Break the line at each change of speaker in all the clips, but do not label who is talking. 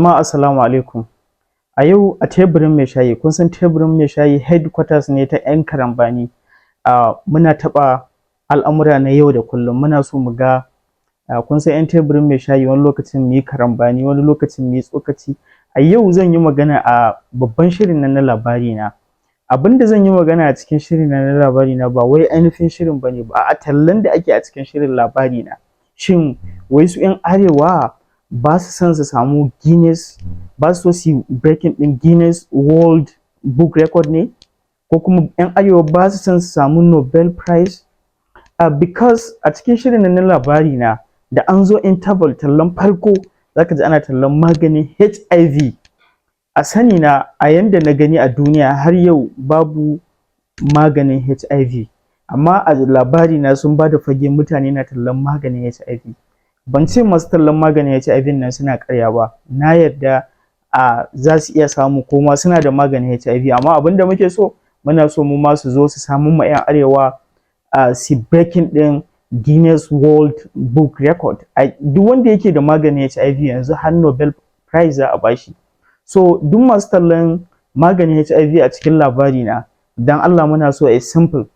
Jama'a, assalamu alaikum. A yau a teburin mai shayi, kun san teburin mai shayi headquarters ne ta 'yan karambani. Muna taɓa al'amura na yau da kullum, muna so mu ga kun san 'yan teburin mai shayi, wani lokacin mu yi karambani, wani lokacin mu yi tsokaci. A yau zan yi magana a babban shirin nan na Labarina. Abin da zan yi magana a cikin shirin nan na Labarina ba wai ainihin shirin ba ne ba, a'a, tallan da ake a cikin shirin Labarina. Shin wai su 'yan Arewa ba su son su samu Guinness, ba su so su yi breaking ɗin Guinness World Book Record ne? Ko kuma 'yan Arewa ba su son su samu Nobel Prize? Because a cikin shirin nan na Labarina, da an zo interval, tallan farko za ka ji ana tallan maganin HIV. A sani na, a yanda na gani a duniya, har yau babu maganin HIV. Amma a Labarina sun ba da fage mutane na tallan maganin HIV. Ban ce masu tallan maganin HIV nan suna ƙarya ba, na yarda a za su iya samu ko ma suna da maganin HIV, amma abin da muke so, muna so mu ma su zo su samar ma 'yan Arewa su breaking ɗin Guinness World Book Record. Duk wanda yake da maganin HIV yanzu, har Nobel Prize za a bashi. So duk masu tallan maganin HIV a cikin Labarina, dan Allah muna so a simple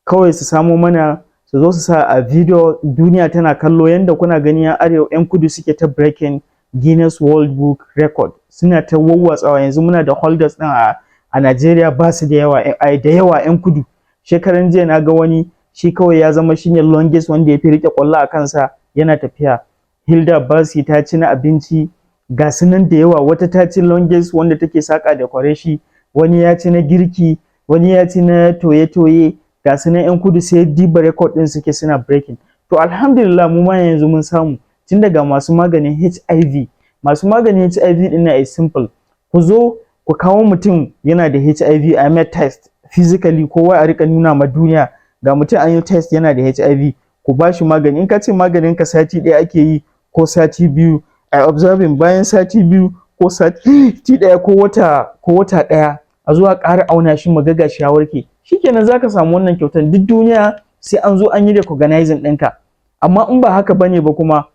kawai su samo mana, su zo su sa a video, duniya tana kallo, yanda kuna gani 'yan Arewa, 'yan kudu suke ta breaking Guinness World Book Record, suna ta wawwatsawa. Yanzu muna da holders ɗin a Najeriya, ba su da yawa, da yawa 'yan kudu. Shekaran jiya na ga wani, shi kawai ya zama shine longest wanda ya fi riƙe ƙwallo a kansa yana tafiya. Hilda Baci ta ci na abinci, ga su nan da yawa. Wata ta ci longest wanda take saƙa da kwareshi, wani ya ci na girki, wani ya ci na toye-toye. Ga su nan 'yan kudu sai diba record ɗin suke suna breaking. To alhamdulillah, mu ma yanzu mun samu, tun daga masu maganin HIV. Masu maganin HIV ɗin na is simple, ku zo ku kawo mutum yana da HIV, a mai test physically, kowa a rika nuna ma duniya ga mutum an yi test yana da HIV, ku ba shi magani. In ka ce maganin ka sati 1 ake yi ko sati 2, a observing bayan sati 2 ko sati 1 ko wata 1, a zo a ƙara auna shi, mu ga gashi ya warke, shikenan zaka samu wannan kyautar. Duk duniya sai an zo an yi recognizing ɗinka. Amma in ba haka bane ba kuma,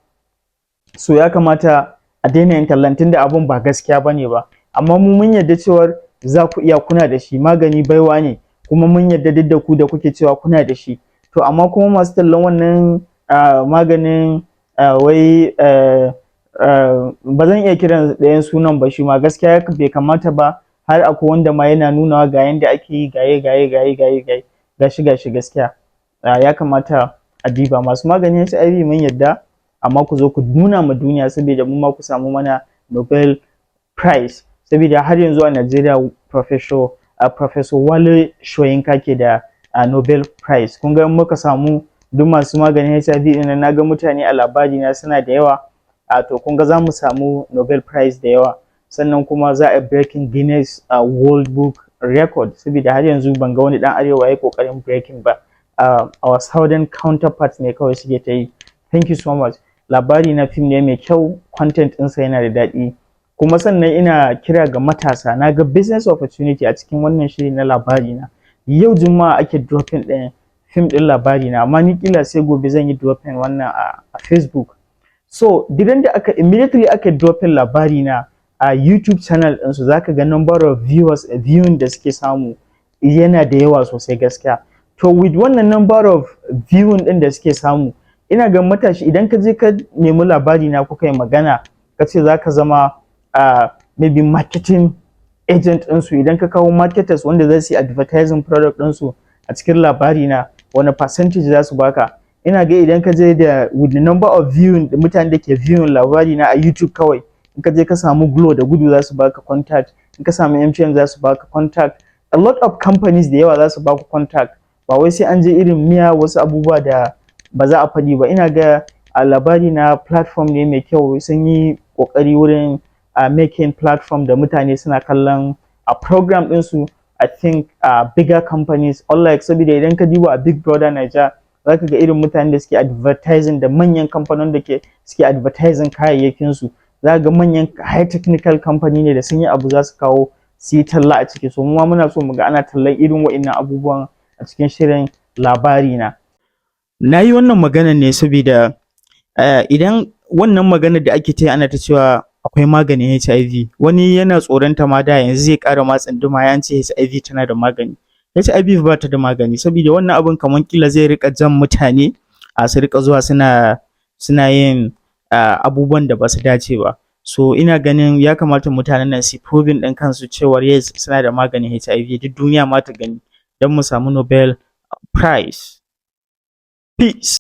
so ya kamata a daina yin tallan, tunda abun ba gaskiya bane ba. Amma mu mun yarda cewar za ku iya, kuna da shi, magani baiwa ne, kuma mun yarda duk da ku da kuke cewa kuna da shi. To amma kuma masu tallan wannan maganin wai ba zan iya kiran ɗayan sunan ba, shi ma gaskiya bai kamata ba. Har akwai wanda ma yana nunawa ga yanda ake yi, gaye gaye gaye gaye gaye, gashi gashi. Gaskiya ya kamata a diba masu maganin HIV. Mun yarda, amma ku zo ku nuna ma duniya saboda mu ma ku samu mana Nobel Prize, saboda har yanzu a Najeriya Professor Wale Soyinka ke da Nobel Prize. Kun ga muka samu duk masu maganin HIV ɗin, na ga mutane a Labarina suna da yawa, to kun ga za mu samu Nobel Prize da yawa. Sannan kuma za a breaking Guinness World Book Record, saboda har yanzu ban ga wani ɗan Arewa ya ƙoƙarin breaking ba. Our southern counterparts ne kawai suke ta yi. Thank you so much. Labarina fim ne mai kyau, content ɗinsa yana da daɗi. Kuma sannan ina kira ga matasa, na ga business opportunity a cikin wannan shiri na Labarina. Yau Juma'a ake dropping ɗin fim ɗin Labarina, amma ni kila sai gobe zan yi dropping wannan a Facebook. So duk da aka immediately aka dropping Labarina a YouTube channel ɗinsu, zaka ga number of viewers, viewing da suke samu yana da yawa sosai gaskiya. To with wannan number of viewing ɗin da suke samu, ina ga matashi, idan ka je ka nemi Labarina, kuka yi magana, ka ce za ka zama maybe marketing agent ɗinsu, idan ka kawo marketers wanda za su yi advertising product ɗinsu a cikin Labarina, wani percentage za su baka? Ina ga idan ka je da with the number of viewing, mutanen da ke viewing Labarina a YouTube kawai, in ka je ka samu Glo, da gudu za su baka contact. In ka samu MTN, za su baka contact. A lot of companies da yawa za su baku contact, ba wai sai an je irin miya wasu abubuwa da ba za a faɗi ba. Ina ga a Labarina platform ne mai kyau, sun yi ƙoƙari wurin making platform da mutane suna kallon a program ɗinsu. I think bigger companies, unlike, saboda idan ka duba a Big Brother Naija, za ka ga irin mutanen da suke advertising da manyan kamfanin da ke suke advertising kayayyakin su, za ga manyan high technical company ne da sun yi abu za su kawo su yi talla a ciki. So mu ma muna so mu ga ana tallan irin wa'innan abubuwan a cikin shirin Labarina. Na yi wannan maganar ne saboda idan wannan maganar da ake ta ana ta cewa Akwai maganin HIV. Wani yana tsoron ta ma da, yanzu zai ƙara ma tsunduma ya ce HIV tana da magani. HIV ba ta da magani, saboda wannan abun kamar kila zai rika jan mutane a su rika zuwa suna yin abubuwan da ba su dace ba. So ina ganin ya kamata mutanen nan su proving ɗin kansu cewar yes, suna da maganin HIV, duk duniya ma ta gani, don mu samu Nobel Prize. Peace.